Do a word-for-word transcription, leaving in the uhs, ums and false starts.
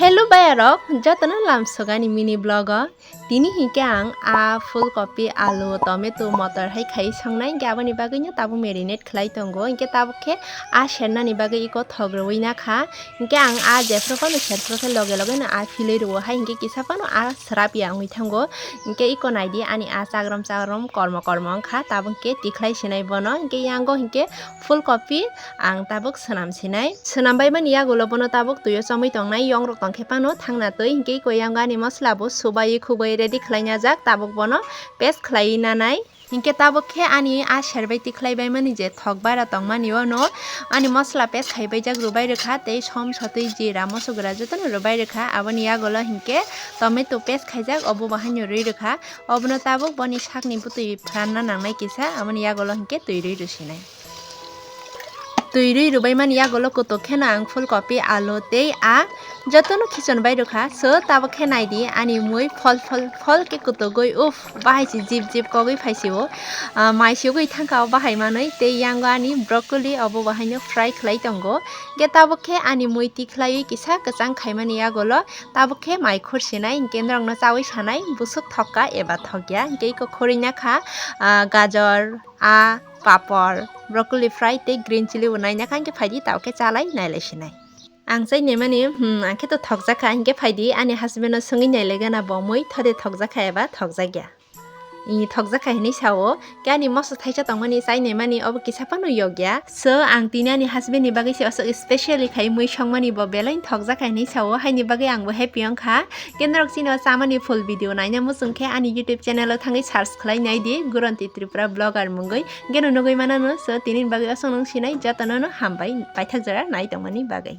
Hello bayarok, jotono lamsogani mini vlog o. Tini hinkhe ang a full kopi, alu, tomato, motor hai khai songnai, hinkhe aboni bagwino tabuk marinate khlai tongo. Hinkhe tabuk khe a sernani bagwi iko thok rwui nakha. Hinkhe ang a jephru phano serphru khe loge loge no a philwi rwo hai, hinkhe kisa phano a srap ya wngwi thango. Hinkhe iko naidi ani a chagrom chagrom kormo kormo wngkha, tabuk khe tikhlai sinai bono. Hinkhe yango hinkhe full kopi ang tabuk swnam sinai. Swnam bai mani yagulo bono tabuk twi o chomwi tongnai, yong rok tongkhe phano thangna twi. Hinkhe iko yango ani mosola bo subai khubui ready khlaina jak, tabuk bono paste khlaiwi nanai. Hinkhe tabuk khe ani a serbai tikhlai bai mani je thok bara tongmani, ono ani mosola paste khaibai jak rwbai rwkha, tei som sotwi jira mosogra jotono rwbai rwkha. Aboni yagulo hinkhe tomato paste khaijak, obo bo haino rwi rwkha. Obono tabuk boni sakni bwtwi phanna nangnai kisa, aboni yagulo hinkhe twi rwi rwsinai. Twi rwi rwbai mani yagulo kutuk kheno ang full kopi, alu tei a jotono khichon bai rwkha. So tabuk khe naidi ani mui phol phol phol khe kutugwi, uff, bahai se jip jip kogwi phaisio. Ah, mai sugwi thangkha o bahai manwi, tei yango ani broccoli, obo bo haino fry khlai tongo. Hinkhe tabuk khe ani mui tikhlaiwi kisa kwchang khaimani yagulo tabuk khe mai khursinai, hinkhe norokno chaui sanai busuk thokka eba thokya. Hinkhe iko khurui nakha, ah, gajor, a, papor, broccoli fry tei green chili bo naina kha, hinkhe phaidi tabuk khe chalai nailai sinai. Ang chai naimani, hmm, ang khe to thokjak kha, hinkhe phaidi ani husband no swngwi nailai gana bo mui thode thokjak kha eba thokjak ya. I thokjak kha hinwi sao, khe ani moso thaisa tongmani chai naimani obo kisa phano yok ya. So ang tini ani husband ni bagwi se aswk specially khai mui songmani bo belai thokjak kha hinwi sao, haini bagwi ang bo happy wng kha. Khe norok chini o chamani full video naina muchung khe ani YouTube channel o thangwi search khlai nai di, Guranti Tripura Vlogger mungwi. Geno nugwi manano, so tini bagwi aswk nung sinai, jotono no hambai paithak jora nai tongmani bagwi.